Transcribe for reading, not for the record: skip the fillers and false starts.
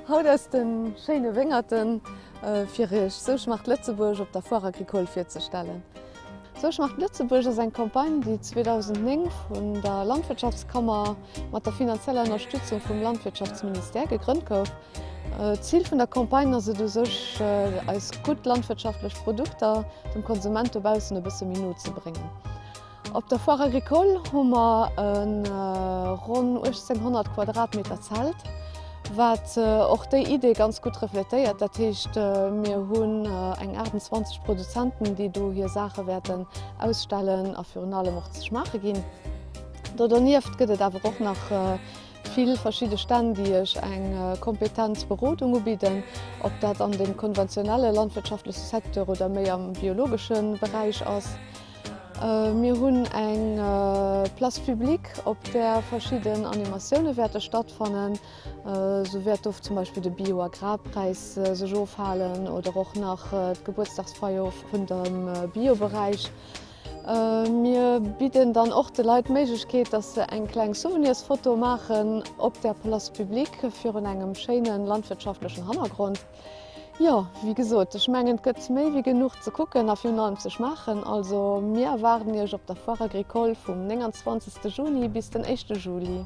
Haut aus de schéine Wéngerten, fir iech Sou schmacht Lëtzebuerg op der Foire Agricole virzestellen. Sou schmacht Lëtzebuerg ass eng Campagne, déi 2009 vun der Landwirtschaftskammer mat der finanzieller Ënnerstützung vum Landwirtschaftsministère gegrënnt gouf. D'Zil vun der Campagne ass et u sech, eis gutt landwirtschaftlech Produkter dem Konsument dobaussen e bësse méi no ze bréngen. Op der Foire Agricole hu mer e ronn 1.800 Quadratmeter Zelt, wat och déi Idee ganz gutt refletéiert. Dat heescht, mir hunn eng 28 Produzenten, déi do hir Saache wäerten ausstellen a virun allem och ze schmaache ginn. Do donieft gëtt et awer och nach vill verschidde Stänn, déi Iech eng kompetent Berodung ubidden, ob dat an dem konventionelle landwirtschaftleche Secteur oder méi am biologesche Beräich ass. Mir hunn eng Place publique, op där verschidden Animatioune wäerte stattfannen. Esou wäert do zum Beispill de Bio-Agrarpräis sech ofhalen oder och nach d'Gebuertsdagsfeier vun dem Bio-Beräich. Mir bidden dann och de Leit d'Méiglechkeet, dass se eng kleng Souvenirsfoto maachen op där Place publique virun engem schéine landwirtschaftlechen Hannergrond. Jo, wéi gesot, ech mengen et gëtt méi wéi genuch ze kucken a virun allem ze schmaachen. Also mir erwaarden Iech op der Foire Agricole vum 29 Juni bis den éischte Juli.